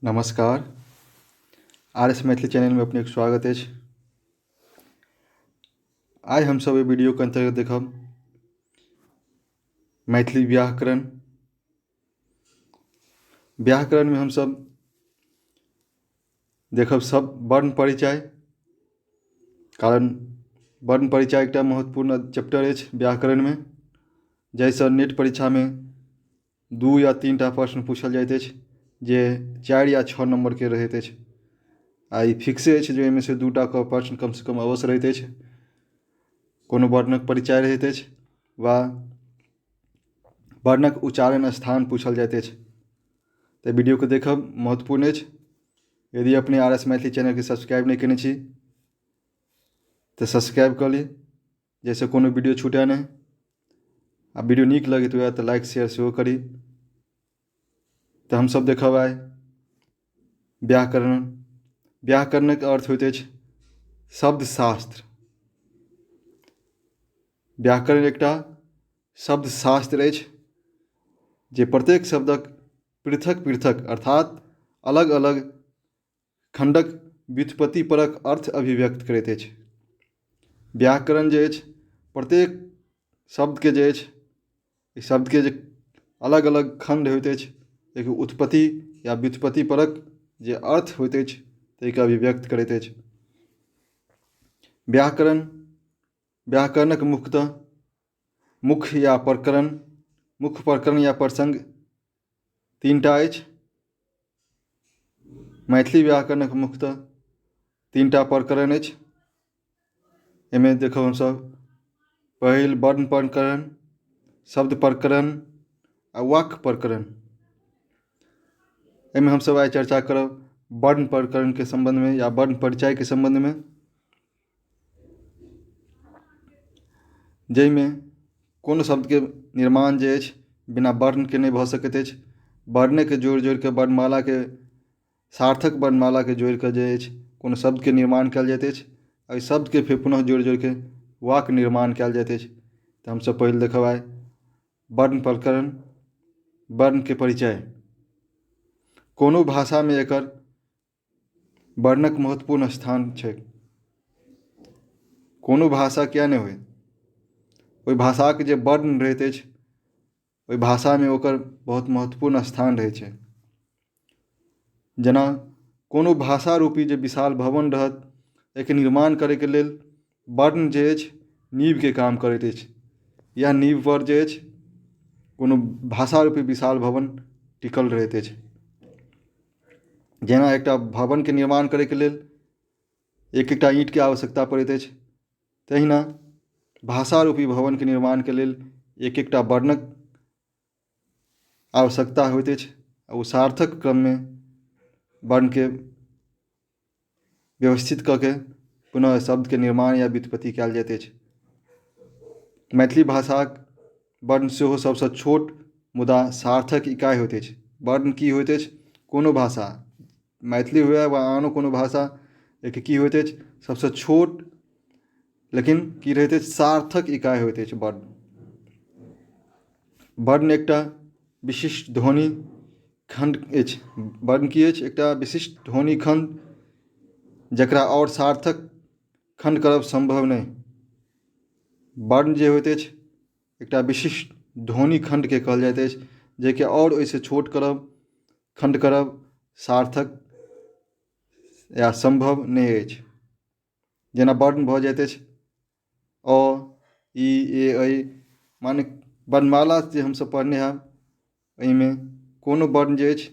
नमस्कार, R S Maithili चैनलमे अपनेके स्वागत अछि। आइ हमसभ एहि वीडियोके अन्तर्गत देखब मैथिली व्याकरण। व्याकरणमे हमसभ देखब सब वर्ण परिचय, कारण वर्ण परिचय एकटा महत्वपूर्ण चैप्टर अछि व्याकरणमे, जाहिसँ नेट परीक्षामे 2 या 3 टा प्रश्न पूछल जाइत अछि जे 4 या 6 नम्बरके रहैत अछि। आ ई फिक्से अछि जे ओहिमे से 2 टाके प्रश्न कमसँ कम अवश्य रहैत अछि। कोनो वर्णक परिचय रहैत अछि वा वर्णक उच्चारण स्थान पूछल जाइत अछि। तऽ वीडियोके देखब महत्वपूर्ण अछि। यदि अपने आर एस मैथिली चैनलके सब्सक्राइब नहि कयने छी तऽ सब्सक्राइब कऽ ली, जाहिसँ कोनो वीडियो छूटय नहि। आ वीडियो नीक लगैत हुए तऽ लाइक शेयर सेहो करी। तऽ हमसभ देखब आइ व्याकरण। व्याकरणक अर्थ होइत अछि शब्दशास्त्र। व्याकरण एकटा शब्दशास्त्र अछि जे प्रत्येक शब्दक पृथक पृथक अर्थात अलग अलग खण्डक व्युत्पत्तिपरक अर्थ अभिव्यक्त करैत अछि। व्याकरण जे अछि प्रत्येक शब्दके जे अछि ई शब्दके जे अलग अलग खण्ड होइत अछि एहिके उत्पत्ति या व्युत्पत्तिपरक जे अर्थ होइत अछि ताहिके अभिव्यक्त करैत अछि। व्याकरण व्याकरणक मुख्यतः मुख्य या प्रकरण, मुख्य प्रकरण या प्रसङ्ग 3 टा अछि। मैथिली व्याकरणक मुख्यतः 3 टा प्रकरण अछि। एहिमे देखब हमसभ पहिल वर्ण प्रकरण, शब्द प्रकरण आ वाक्य प्रकरण। एहिमे हमसभ आइ चर्चा करब वर्ण प्रकरणके सम्बन्धमे या वर्ण परिचयके सम्बन्धमे, जाहिमे कोनो शब्दके निर्माण जे अछि बिना वर्णके नहि भऽ सकैत अछि। वर्णेके जोड़ि जोड़िके वर्णमालाके, सार्थक वर्णमालाके जोड़िकऽ जे अछि कोनो शब्दके निर्माण कयल जाइत अछि। एहि शब्दके फेर पुनः जोड़ि जोड़िके वाक्य निर्माण कयल जाइत अछि। तऽ हमसभ पहिल देखब आइ वर्ण प्रकरण, वर्णके परिचय। कोनो भाषामे एकर वर्णक महत्वपूर्ण स्थान छै। कोनो भाषा किए नहि होइ, ओहि भाषाके जे वर्ण रहैत अछि ओहि भाषामे ओकर बहुत महत्वपूर्ण स्थान रहै छै। जेना कोनो भाषा रूपी जे विशाल भवन रहत एहिके निर्माण करैके लेल वर्ण जे अछि नींवके काम करैत अछि। इएह नींवपर जे अछि कोनो भाषा रूपी विशाल भवन टिकल रहैत अछि। जेना एकटा भवनके निर्माण करैके लेल एक एकटा ईंटके आवश्यकता पड़ैत अछि, तहिना भाषा रूपी भवनके निर्माणके लेल एक एकटा वर्णक आवश्यकता होइत अछि। ओ सार्थक क्रममे वर्णके व्यवस्थित कऽ के पुनः शब्दके निर्माण या व्युत्पत्ति कयल जाइत अछि। मैथिली भाषाक वर्ण सेहो सभसँ छोट मुदा सार्थक इकाइ होइत अछि। वर्ण की होइत अछि? कोनो भाषा, मैथिली हुए वा आनो कोनो भाषा, एहिके की होइत अछि? सभसँ छोट लेकिन की रहैत अछि? सार्थक इकाइ होइत अछि वर्ण। वर्ण एकटा विशिष्ट ध्वनि खण्ड अछि। वर्ण की अछि? एकटा विशिष्ट ध्वनि खण्ड, जकरा आओर सार्थक खण्ड करब सम्भव नहि। वर्ण जे होइत अछि एकटा विशिष्ट ध्वनि खण्डके कहल जाइत अछि, जेकि आओर ओहिसँ छोट करब, खण्ड करब सार्थक या सम्भव नहि अछि। जेना वर्ण भऽ जाइत अछि अ, इ, ए, ऐ, माने वर्णमाला जे हमसभ पढ़ने हैब एहिमे कोनो वर्ण जे अछि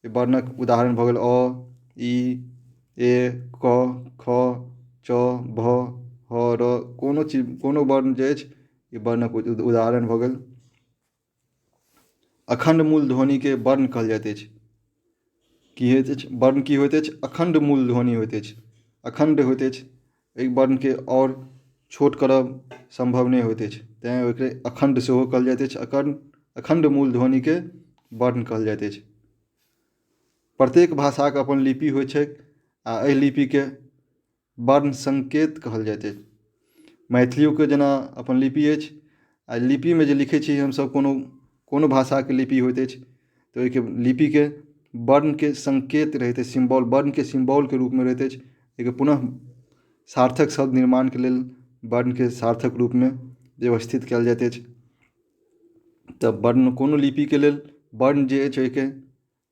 वर्णक उदाहरण भऽ गेल अ, इ, ए, क, ख, च, भ, ह, र। कोनो चीज, कोनो वर्ण जे अछि ई वर्णक उदाहरण भऽ गेल। अखण्ड मूल ध्वनिके वर्ण कहल जाइत अछि। की होइत अछि? वर्ण की होइत अछि? अखण्ड मूल ध्वनि होइत अछि, अखण्ड होइत अछि। एहि वर्णके आओर छोट करब सम्भव नहि होइत अछि, तैँ ओकरे अखण्ड सेहो कहल जाइत अछि। अखण्ड मूल ध्वनिके वर्ण कहल जाइत अछि। प्रत्येक भाषाके अपन लिपि होइत छैक आ एहि लिपिके वर्ण संकेत कहल जाइत अछि। मैथिलियोके जेना अपन लिपि अछि आ लिपिमे जे लिखै छी हमसभ, कोनो कोनो भाषाके लिपि होइत अछि तऽ ओहिके लिपिके वर्णके सङ्केत रहैत अछि सिम्बोल वर्णके सिम्बोलके रूपमे रहैत अछि। एहिके पुनः सार्थक शब्द निर्माणके लेल वर्णके सार्थक रूपमे व्यवस्थित कयल जाइत अछि। तऽ वर्ण कोनो लिपिके लेल वर्ण जे अछि ओहिके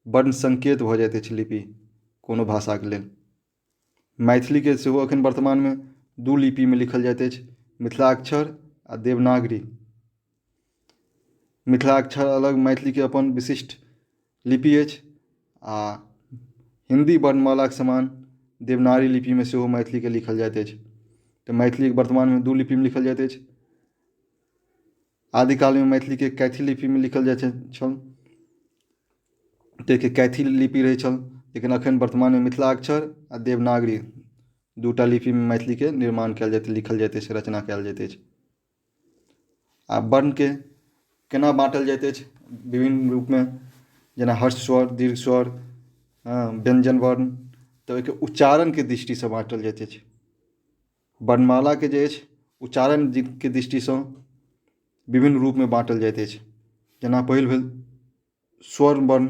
वर्ण सङ्केत भऽ जाइत अछि लिपि कोनो भाषाके लेल। मैथिलीके सेहो एखन वर्तमानमे दू लिपिमे लिखल जाइत अछि, मिथिलाक्षर आ देवनागरी। मिथिलाक्षर अलग मैथिलीके अपन विशिष्ट लिपि अछि आ हिन्दी वर्णमालाके समान देवनागरी लिपिमे सेहो मैथिलीके लिखल जाइत अछि। तऽ मैथिली वर्तमानमे दू लिपिमे लिखल जाइत अछि। आदिकालमे मैथिलीके कैथी लिपिमे लिखल जाइत छल, ताहिके कैथी लिपि रहैत छल, लेकिन एखन वर्तमानमे मिथिलाक्षर आ देवनागरी दूटा लिपिमे मैथिलीके निर्माण कयल जाइत लिखल जाइत अछि, रचना कयल जाइत अछि। आ वर्णके केना बाँटल जाइत अछि विभिन्न रूपमे, जेना ह्रस्व स्वर, दीर्घ स्वर, व्यञ्जन वर्ण, तऽ ओहिके उच्चारणके दृष्टिसँ बाँटल जाइत अछि। वर्णमालाके जे अछि उच्चारणके दृष्टिसँ विभिन्न रूपमे बाँटल जाइत अछि। जेना पहिल भेल स्वर्ण वर्ण।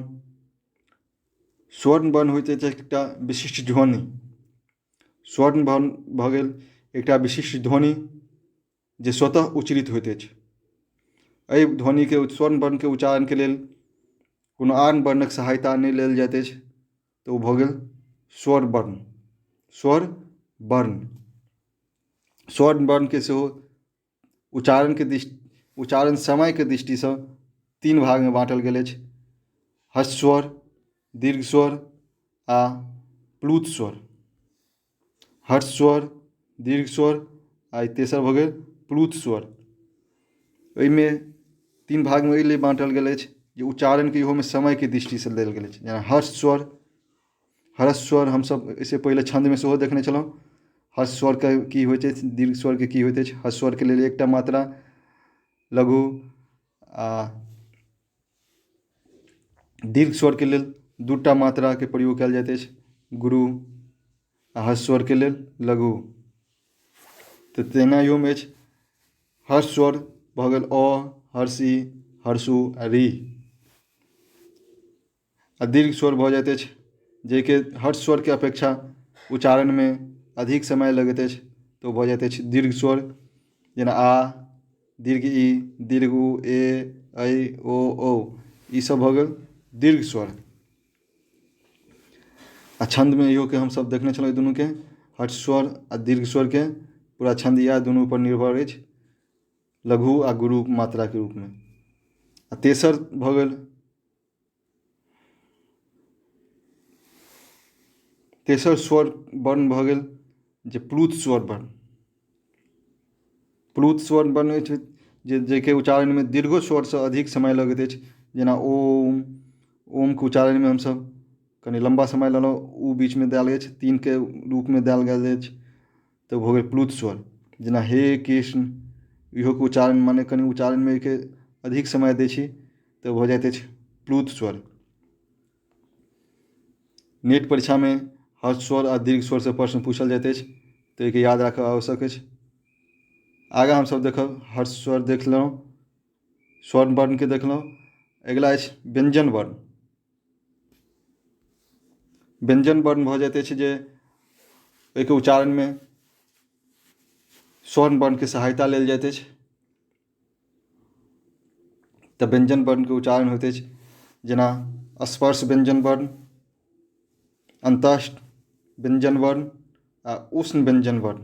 स्वर्ण वर्ण होइत अछि एकटा विशिष्ट ध्वनि। स्वर्ण वर्ण भऽ गेल एकटा विशिष्ट ध्वनि जे स्वतः उच्चरित होइत अछि। एहि ध्वनिके स्वर्ण वर्णके उच्चारणके लेल कोनो आन वर्णक सहायता नहि लेल जाइत अछि, तऽ ओ भऽ गेल स्वर वर्ण। स्वर वर्ण स्वर्ण वर्णके सेहो उच्चारणके दृष्टि उच्चारण समयके दृष्टिसँ तीन भागमे बाँटल गेल अछि, ह्रस्व स्वर, दीर्घ स्वर आ प्लुत स्वर। ह्रस्व स्वर, दीर्घ स्वर आ ई तेसर भऽ गेल प्लुत स्वर। एहिमे तीन भागमे एहि लेल बाँटल गेल अछि जे उच्चारणके इहोमे समयके दृष्टिसँ देल गेल अछि। जेना ह्रस्व स्वर, ह्रस्व स्वर हमसभ एहिसँ पहिले छन्दमे सेहो देखने छलहुँ। ह्रस्व स्वरके की होइत अछि, दीर्घ स्वरके की होइत अछि। ह्रस्व स्वरके लेल एकटा मात्रा लघु आ दीर्घ स्वरके लेल दूटा मात्राके प्रयोग कयल जाइत अछि, गुरु, आ ह्रस्व स्वरके लेल लघु। तऽ तहिना इहोमे अछि, ह्रस्व स्वर भऽ गेल अ, ह्रस्व इ, ह्रस्व उ आ ऋ। आ दीर्घ स्वर भऽ जाइत अछि जाहिके ह्रस्व स्वरके अपेक्षा उच्चारणमे अधिक समय लगैत अछि, तऽ ओ भऽ जाइत अछि दीर्घ स्वर, जेना आ, दीर्घ इ, दीर्घ उ, ए, ऐ, ओ, औ, ईसभ भऽ गेल दीर्घ स्वर। आ छन्दमे इहोके हमसभ देखने छलहुँ एहि दुनूके ह्रस्व स्वर आ दीर्घ स्वरके पूरा छन्द इएह दुनूपर निर्भर अछि, लघु आ गुरु मात्राके रूपमे। आ तेसर भऽ गेल तेसर स्वर वर्ण भऽ गेल जे प्लुत स्वर वर्ण। प्लुत स्वर वर्ण अछि जे जाहिके उच्चारणमे दीर्घो स्वरसँ अधिक समय लगैत अछि, जेना ओम। ओमके उच्चारणमे हमसभ कनि लम्बा समय लेलहुँ, उ बीचमे देल अछि, तीनके रूपमे देल गेल अछि, तऽ भऽ गेल प्लुत स्वर। जेना हे कृष्ण, इहोके उच्चारण मने कनि उच्चारणमे एहिके अधिक समय दै छी तऽ भऽ जाइत अछि प्लुत स्वर। नेट परीक्षामे ह्रस्व स्वर आ दीर्घ स्वरसँ प्रश्न पूछल जाइत अछि, तऽ एहिके याद राखब आवश्यक अछि। आगाँ हमसभ देखब ह्रस्व स्वर देखलहुँ, स्वर्ण वर्णके देखलहुँ। अगिला अछि व्यञ्जन वर्ण। व्यञ्जन वर्ण भऽ जाइत अछि जे एहिके उच्चारणमे स्वर्ण वर्णके सहायता लेल जाइत अछि, तऽ व्यञ्जन वर्णके उच्चारण होइत अछि जेना स्पर्श व्यञ्जन वर्ण, अन्तस्थ व्यञ्जन वर्ण आ उष्ण व्यञ्जन वर्ण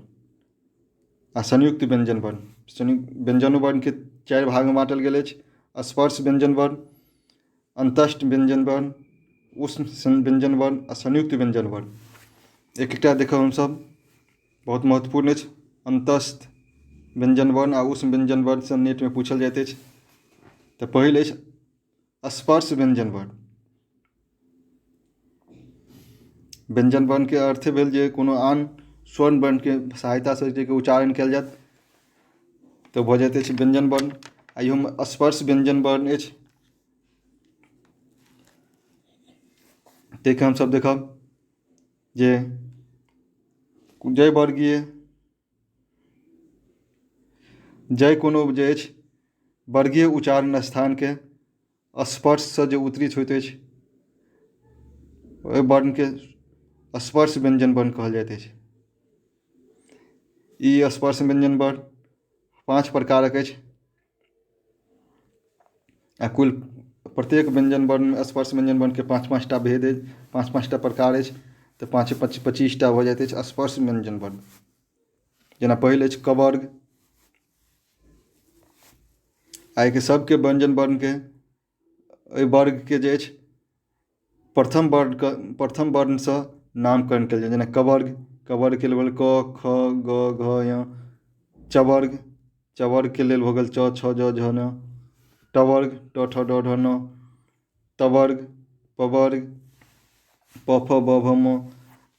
आ संयुक्त व्यञ्जन वर्ण। संयुक्त व्यञ्जनो वर्णके चारि भागमे बाँटल गेल अछि, स्पर्श व्यञ्जन वर्ण, अन्तस्थ व्यञ्जन वर्ण, उष्ण व्यञ्जन वर्ण आ संयुक्त व्यञ्जन वर्ण। एक एकटा देखब हमसभ, बहुत महत्वपूर्ण अछि। अन्तस्थ व्यञ्जन वर्ण आ उष्ण व्यञ्जन वर्णसँ नेटमे पूछल जाइत अछि। तऽ पहिल अछि स्पर्श व्यञ्जन वर्ण। व्यञ्जन वर्णके अर्थे भेल जे कोनो आन स्वर्ण वर्णके सहायतासँ जाहिके उच्चारण कयल जायत तऽ भऽ जाइत अछि व्यञ्जन वर्ण। आ इहोमे स्पर्श व्यञ्जन वर्ण अछि, ताहिके हमसभ देखब जे जय वर्गीय जय कोनो जे अछि वर्गीय उच्चारण स्थानके स्पर्शसँ जे उच्चरित होइत अछि ओहि वर्णके स्पर्श व्यञ्जन वर्ण कहल जाइत अछि। ई स्पर्श व्यञ्जन वर्ण 5 प्रकारक अछि आ कुल प्रत्येक व्यञ्जन वर्ण स्पर्श व्यञ्जन वर्णके 5-5 टा भेद अछि, 5-5 टा प्रकार अछि, तऽ 5 5 25 टा भऽ जाइत अछि स्पर्श व्यञ्जन वर्ण। जेना पहिल अछि कवर्ग। आ एहिके सभके व्यञ्जन वर्णके एहि वर्गके जे अछि प्रथम वर्णके प्रथम वर्णसँ नामकरण कयल जाय, जेना कवर्ग, कवर्गके लेल क ख ग घ ञ। चवर्ग, चवर्गके लेल भऽ गेल च छ ज झ न। टवर्ग, ट ठ ड ढ न। तवर्ग, पवर्ग, प फ ब भ म।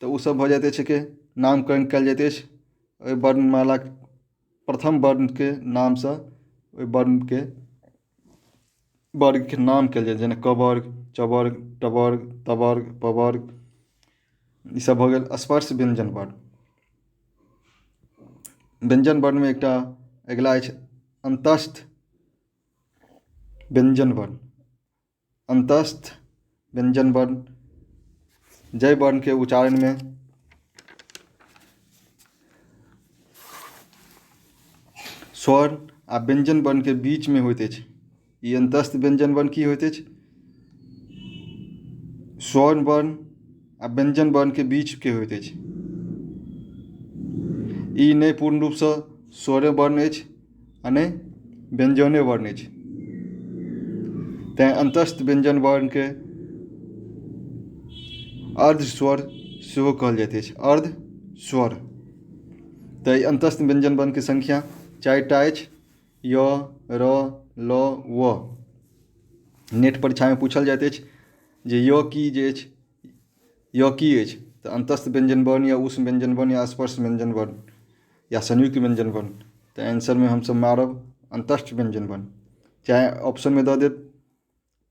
तऽ ओसभ भऽ जाइत अछि के नामकरण कयल जाइत अछि एहि वर्णमालाक प्रथम वर्णके नामसँ ओहि वर्णके वर्गके नाम कयल जाइत, जेना कवर्ग, चवर्ग, टवर्ग, तवर्ग, पवर्ग। ईसभ भऽ गेल स्पर्श व्यञ्जन वर्ण। व्यञ्जन वर्णमे एकटा अगिला अछि अन्तस्थ व्यञ्जन वर्ण। अन्तस्थ व्यञ्जन वर्ण जाहि वर्णके उच्चारणमे स्वर आ व्यञ्जन वर्णके बीचमे होइत अछि। ई अन्तस्थ व्यञ्जन वर्ण की होइत अछि? स्वर वर्ण आ व्यञ्जन वर्णके बीचके होइत अछि। ई नहि पूर्ण रूपसँ स्वरे वर्ण अछि आ नहि व्यञ्जने वर्ण अछि, तैँ अन्तस्थ व्यञ्जन वर्णके अर्धस्वर सेहो कहल जाइत अछि, अर्धस्वर। तऽ ई अन्तस्थ व्यञ्जन वर्णके संख्या 4 टा अछि, य, र, ल, व। नेट परीक्षामे पूछल जाइत अछि जे य की जे अछि, य की अछि, तऽ अन्तस्थ व्यञ्जन वर्ण या ऊष्म व्यञ्जन वर्ण या स्पर्श व्यञ्जन वर्ण या संयुक्त व्यञ्जन वर्ण। तऽ आंसरमे हमसभ मारब अन्तस्थ व्यञ्जन वर्ण। चाहे ऑप्शनमे दऽ देत,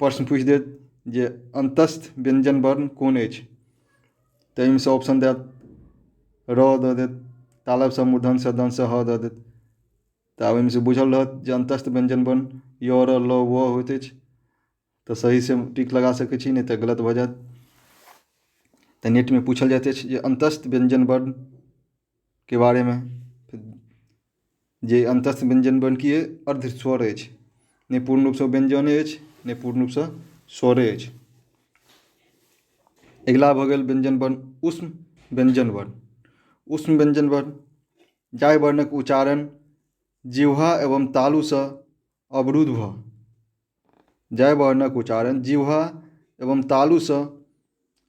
प्रश्न पूछि देत जे अन्तस्थ व्यञ्जन वर्ण कोन अछि, तऽ एहिमे सँ ऑप्शन देत र दऽ देत, तालबसँ मूर्धनसँ दन्तसँ ह दऽ देत। तऽ आब ओहिमे सँ बुझल रहत जे अन्तस्थ व्यञ्जन वर्ण य, र, ल, व होइत अछि, तऽ सहीसँ टिक लगा सकै छी, नहि तऽ गलत भऽ जायत। तऽ नेटमे पूछल जाइत अछि जे अन्तस्थ व्यञ्जन वर्णके बारेमे, जे अन्तस्थ व्यञ्जन वर्ण की अइ? अर्धस्वर अछि, नहि पूर्ण रूपसँ व्यञ्जने अछि, नहि पूर्ण रूपसँ स्वरे अछि। अगिला भऽ गेल व्यञ्जन वर्ण ऊष्म व्यञ्जन वर्ण। ऊष्म व्यञ्जन वर्ण जाहि वर्णक उच्चारण जिह्वा एवं तालुसँ अवरुद्ध भऽ, जाहि वर्णक उच्चारण जिह्वा एवं तालुसँ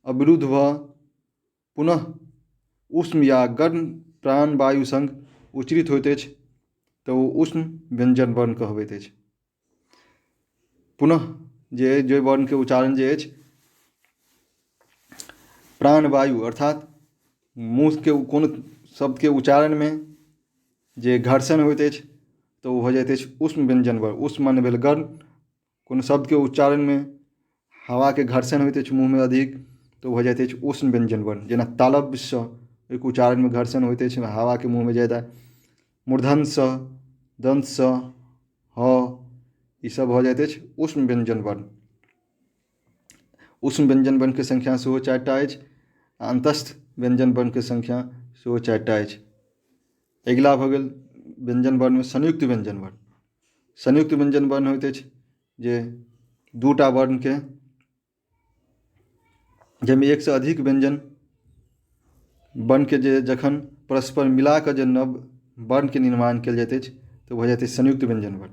अवरुद्ध भऽ पुनः ऊष्म या गर्म प्राणवायु सङ्ग उच्चरित होइत अछि, तऽ ओ ऊष्म व्यञ्जन वर्ण कहबैत अछि। पुनः जे जे वर्णके उच्चारण जे अछि प्राणवायु अर्थात मुँहके कोनो शब्दके उच्चारणमे जे घर्षण होइत अछि, तऽ ओ भऽ जाइत अछि ऊष्म व्यञ्जन वर्ण। ऊष्म माने भेल गर्म, कोनो शब्दके उच्चारणमे हवाके घर्षण होइत अछि मुँहमे अधिक, तऽ ओ भऽ जाइत अछि ऊष्म व्यञ्जन वर्ण। जेना तालव्यसँ ओहिके उच्चारणमे घर्षण होइत अछि हवाके मुँहमे जादा। मूर्धनसँ, दन्तसँ, ह, ईसभ भऽ जाइत अछि ऊष्म व्यञ्जन वर्ण। ऊष्म व्यञ्जन वर्णके संख्या सेहो 4 टा अछि आ अन्तस्थ व्यञ्जन वर्णके संख्या सेहो 4 टा अछि। अगिला भऽ गेल व्यञ्जन वर्णमे संयुक्त व्यञ्जन वर्ण। संयुक्त व्यञ्जन वर्ण होइत अछि जे 2 टा वर्णके जाहिमे 1 से अधिक व्यञ्जन वर्णके जे जखन परस्पर मिला कऽ जे नव वर्णके निर्माण कयल जाइत अछि, तऽ भऽ जाइत अछि संयुक्त व्यञ्जन वर्ण।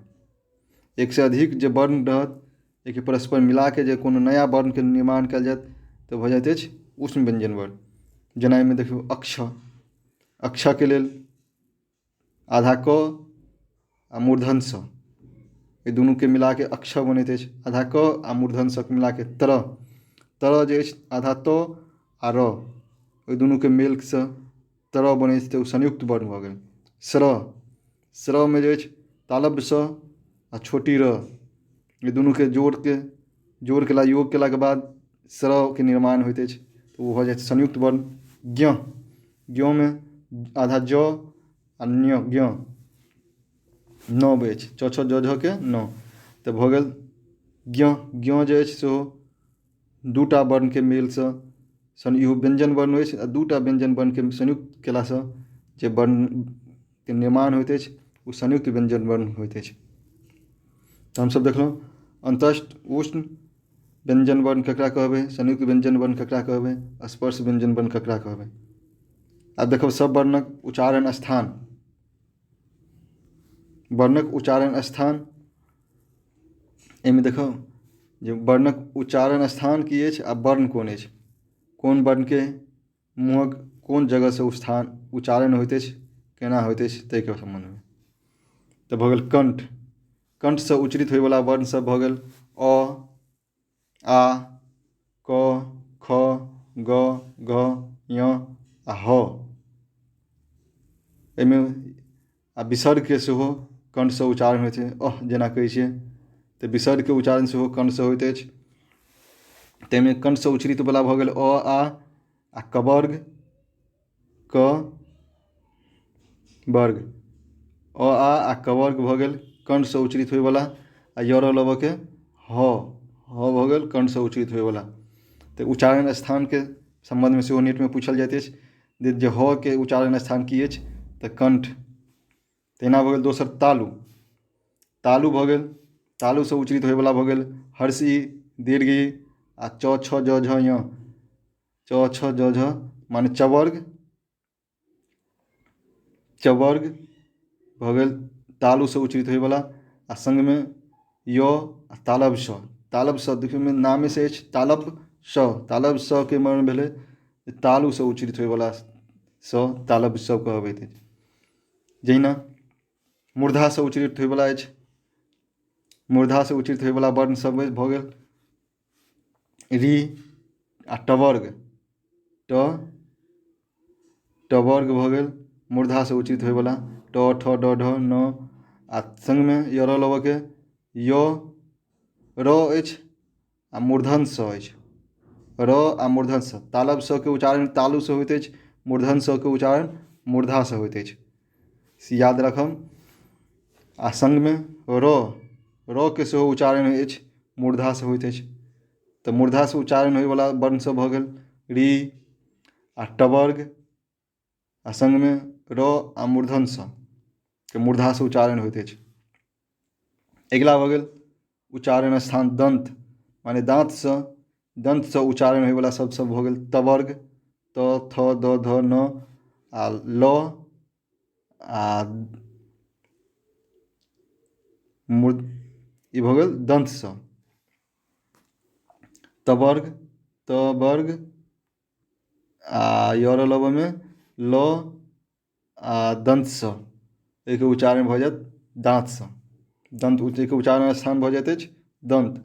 1 से अधिक जे वर्ण रहत एहिके परस्पर मिला कऽ जे कोनो नया वर्णके निर्माण कयल जायत, तऽ भऽ जाइत अछि ऊष्म व्यञ्जन वर्ण। जेना एहिमे देखियौ अक्ष, अक्षके लेल आधा क आ मूर्धन स, एहि दुनूके मिला कऽ अक्ष बनैत अछि। आधा क आ मूर्धन स के मिला कऽ तर, तर जे अछि आधा त आ र, ओहि दुनूके मेलसँ तर बनै छै, तऽ ओ संयुक्त वर्ण भऽ गेल। स्र, स्रमे जे अछि तालव्य स आ छोटी र, एहि दुनूके जोड़के जोड़ केला योग केलाके बाद स्रके निर्माण होइत अछि, तऽ ओ भऽ जाइत छै संयुक्त वर्ण। ज्ञ, ज्ञमे आधा ज आ ञ, ज्ञ 9 अछि, च छ ज झ के 9, तऽ भऽ गेल ज्ञ। ज्ञ जे अछि सेहो 2 टा वर्णके मेलसँ सन इहो व्यञ्जन वर्ण अछि आ दूटा व्यञ्जन वर्णके संयुक्त कयलासँ जे वर्णके निर्माण होइत अछि ओ संयुक्त व्यञ्जन वर्ण होइत अछि। तऽ हमसभ देखलहुँ अन्तस्थ ऊष्म व्यञ्जन वर्ण ककरा कहबै, संयुक्त व्यञ्जन वर्ण ककरा कहबै, स्पर्श व्यञ्जन वर्ण ककरा कहबै। आब देखब सभ वर्णक उच्चारण स्थान। वर्णक उच्चारण स्थान एहिमे देखब जे वर्णक उच्चारण स्थान की अछि आ वर्ण कोन अछि, कोन वर्णके मुँहक कोन जगहसँ स्थान उच्चारण होइत अछि, केना होइत अछि, ताहिके सम्बन्धमे। तऽ भऽ गेल कण्ठ। कण्ठसँ उच्चरित होइवला वर्णसभ भऽ गेल अ, आ, क, ख, ग, घ, ञ आ ह। एहिमे आ विसर्गके सेहो कण्ठसँ उच्चारण होइ छै, अह जेना कहै छियै तऽ विसर्गके उच्चारण सेहो कण्ठसँ होइत अछि। ताहिमे कण्ठसँ उच्चरितवला भऽ गेल अ, आ आ कवर्ग, क वर्ग, अ आ आ कवर्ग भऽ गेल कण्ठसँ उच्चरित होइवला। आ य र ल व के ह, ह भऽ गेल कण्ठसँ उच्चरित होइवला। तऽ उच्चारण स्थानके सम्बन्धमे सेहो नेटमे पूछल जाइत अछि जे ह के उच्चारण स्थान की अछि, तऽ कण्ठ। तहिना भऽ गेल दोसर तालु। तालु भऽ गेल, तालुसँ उच्चरित होइवला भऽ गेल हर्ष ई, दीर्घ ई आ च छ ज झ ञ, च छ ज झ माने चवर्ग, चवर्ग भऽ गेल तालुसँ उच्चरित होइवला। आ सङ्गमे य आ तालब स, तालब स देखियौ नामेसँ अछि तालब स, तालब स के मरण भेलै तालुसँ उच्चरित होइवला स तालब स कहबैत अछि। जहिना मूर्धासँ उच्चरित होइवला अछि, मूर्धासँ उच्चरित होइवला वर्ण सब भऽ गेल री आ टवर्ग, ट टवर्ग भऽ गेल मूर्धासँ उच्चरित होइवला, ट ठ ड ढ न आ सङ्गमे य र ल व के य र अछि आ मूर्धन स अछि, र आ मूर्धन स। तालब स के उच्चारण तालुसँ होइत अछि, मूर्धन स के उच्चारण मूर्धासँ होइत अछि, से याद राखब। आ सङ्गमे र, र के सेहो उच्चारण अछि मूर्धासँ होइत अछि। तऽ मूर्धासँ उच्चारण होइवला वर्णसभ भऽ गेल री आ टवर्ग आ सङ्गमे र आ मूर्धन स के मूर्धासँ उच्चारण होइत अछि। अगिला भऽ गेल उच्चारण स्थान दन्त, माने दाँतसँ, दन्तसँ उच्चारण होइवला शब्द सब भऽ गेल तवर्ग, त थ द ध न आ ल आ ई भऽ गेल दन्तसँ। तवर्ग, तवर्ग आ य र ल व मे ल आ दन्तसँ, एहिके उच्चारण भऽ जायत दाँतसँ, दन्त एहिके उच्चारण स्थान भऽ जाइत अछि दन्त।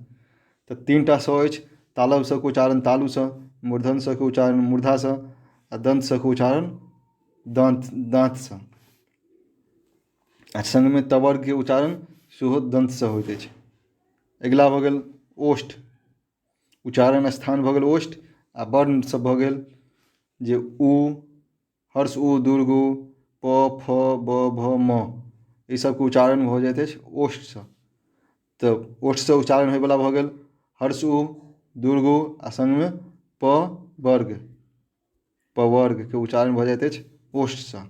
तऽ तीनटा स अछि, तालब स के उच्चारण तालुसँ, मूर्धन स के उच्चारण मूर्धासँ आ दन्त स के उच्चारण दन्त दाँतसँ। आ सङ्गमे तवर्गके उच्चारण सेहो दन्तसँ होइत अछि। अगिला भऽ गेल ओष्ठ, उच्चारण स्थान भऽ गेल ओष्ठ आ वर्ण सब भऽ गेल जे उ, हर्ष उ, दीर्घ उ, प फ ब भ म, ई सबके उच्चारण भऽ जाइत अछि ओष्ठसँ। तऽ ओष्ठसँ उच्चारण होइवला भऽ गेल हर्ष उ, दीर्घ उ आ सङ्गमे प वर्ग, प वर्गके उच्चारण भऽ जाइत अछि ओष्ठसँ।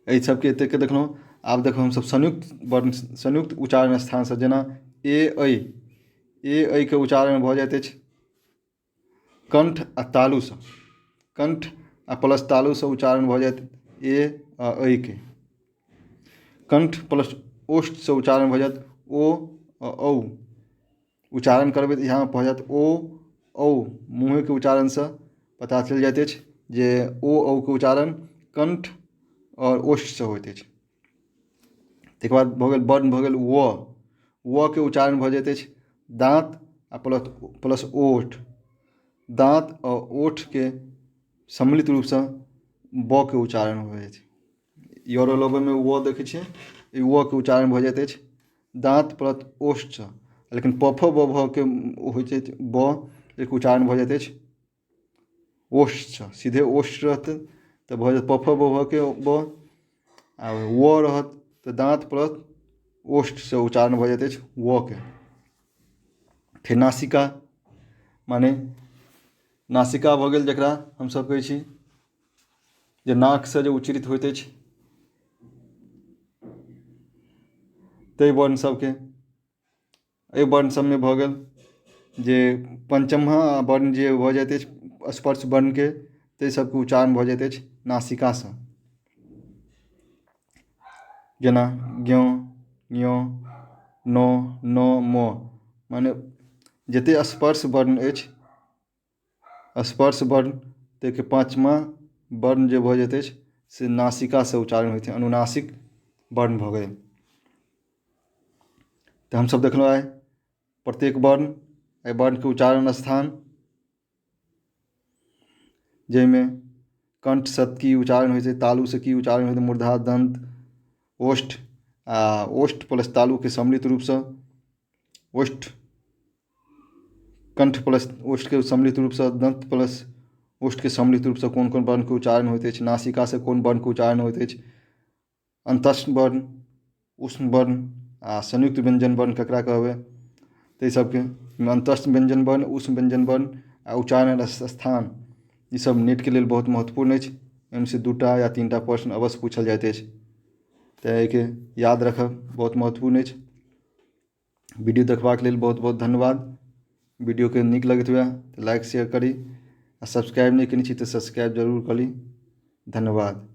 एहि सबके एतेकके देखलहुँ। आब देखब हमसब संयुक्त वर्ण, संयुक्त उच्चारण स्थानसँ, जेना ए ऐ, ए ऐ के उच्चारण भऽ जाइत अछि कण्ठ आ तालुसँ, कण्ठ आ प्लस तालुसँ उच्चारण भऽ जायत ए आ ऐ के। कण्ठ प्लस ओष्ठसँ उच्चारण भऽ जायत ओ आ औ। उच्चारण करबै तऽ यहाँ भऽ जायत ओ औ, मुँहेके उच्चारणसँ पता चलि जाइत अछि जे ओ औ के उच्चारण कण्ठ आओर ओष्ठसँ होइत अछि। ताहिके बाद भऽ गेल वर्ण भऽ गेल व, व के उच्चारण भऽ जाइत अछि दाँत आ प्लस प्लस ओठ, दाँत आओर ओठके सम्मिलित रूपसँ व के उच्चारण भऽ जाइ छै। य र ल व मे व देखै छियै, ई व के उच्चारण भऽ जाइत अछि दाँत प्लस ओष्ठसँ। लेकिन प फ ब भ के होइ छै ब, एहिके उच्चारण भऽ जाइत अछि ओष्ठसँ, सीधे ओष्ठ रहतै तऽ भऽ जायत प फ ब भ के ब, आ व रहत तऽ दाँत प्लस ओष्ठसँ उच्चारण भऽ जाइत अछि व के। फेर नासिका माने नासिका भऽ गेल जकरा हमसभ कहै छी जे नाकसँ जे उच्चरित होइत अछि ताहि वर्ण सभके। एहि वर्ण सभमे भऽ गेल जे पञ्चमा वर्ण जे भऽ जाइत अछि स्पर्श वर्णके, ताहि सभके उच्चारण भऽ जाइत अछि नासिकासँ, जेना ज्ञ, ञ, न, न, म। मने जतेक स्पर्श वर्ण अछि, स्पर्श वर्ण ताहिके पाँचमा वर्ण जे भऽ जाइत अछि से नासिकासँ उच्चारण होइत छै, अनुनासिक वर्ण भऽ गेल। तऽ हमसभ देखलहुँ आइ प्रत्येक वर्ण, एहि वर्णके उच्चारण स्थान, जाहिमे कण्ठसँ की उच्चारण होइ छै, तालुसँ की उच्चारण होइ छै, मूर्धा, दन्त, ओष्ठ आ ओष्ठ प्लस तालुके सम्मिलित रूपसँ, ओष्ठ कण्ठ प्लस ओष्ठके सम्मिलित रूपसँ, दन्त प्लस ओष्ठके सम्मिलित रूपसँ कोन कोन वर्णके उच्चारण होइत अछि, नासिकासँ कोन वर्णके उच्चारण होइत अछि, अन्तस्थ वर्ण, ऊष्म वर्ण आ संयुक्त व्यञ्जन वर्ण ककरा कहबै, ताहि सभके अन्तस्थ व्यञ्जन वर्ण, ऊष्म व्यञ्जन वर्ण आ उच्चारण स्थान, ईसभ नेटके लेल बहुत महत्वपूर्ण अछि। एहिमे 2टा या 3टा प्रश्न अवश्य पूछल जाइत अछि, तऽ एहिके याद राखब बहुत महत्वपूर्ण अछि। वीडियो देखबाक लेल बहुत बहुत धन्यवाद। वीडियोके नीक लगैत हुए तऽ लाइक शेयर करी आ सब्सक्राइब नहि कयने छी तऽ सब्सक्राइब जरूर कऽ ली। धन्यवाद।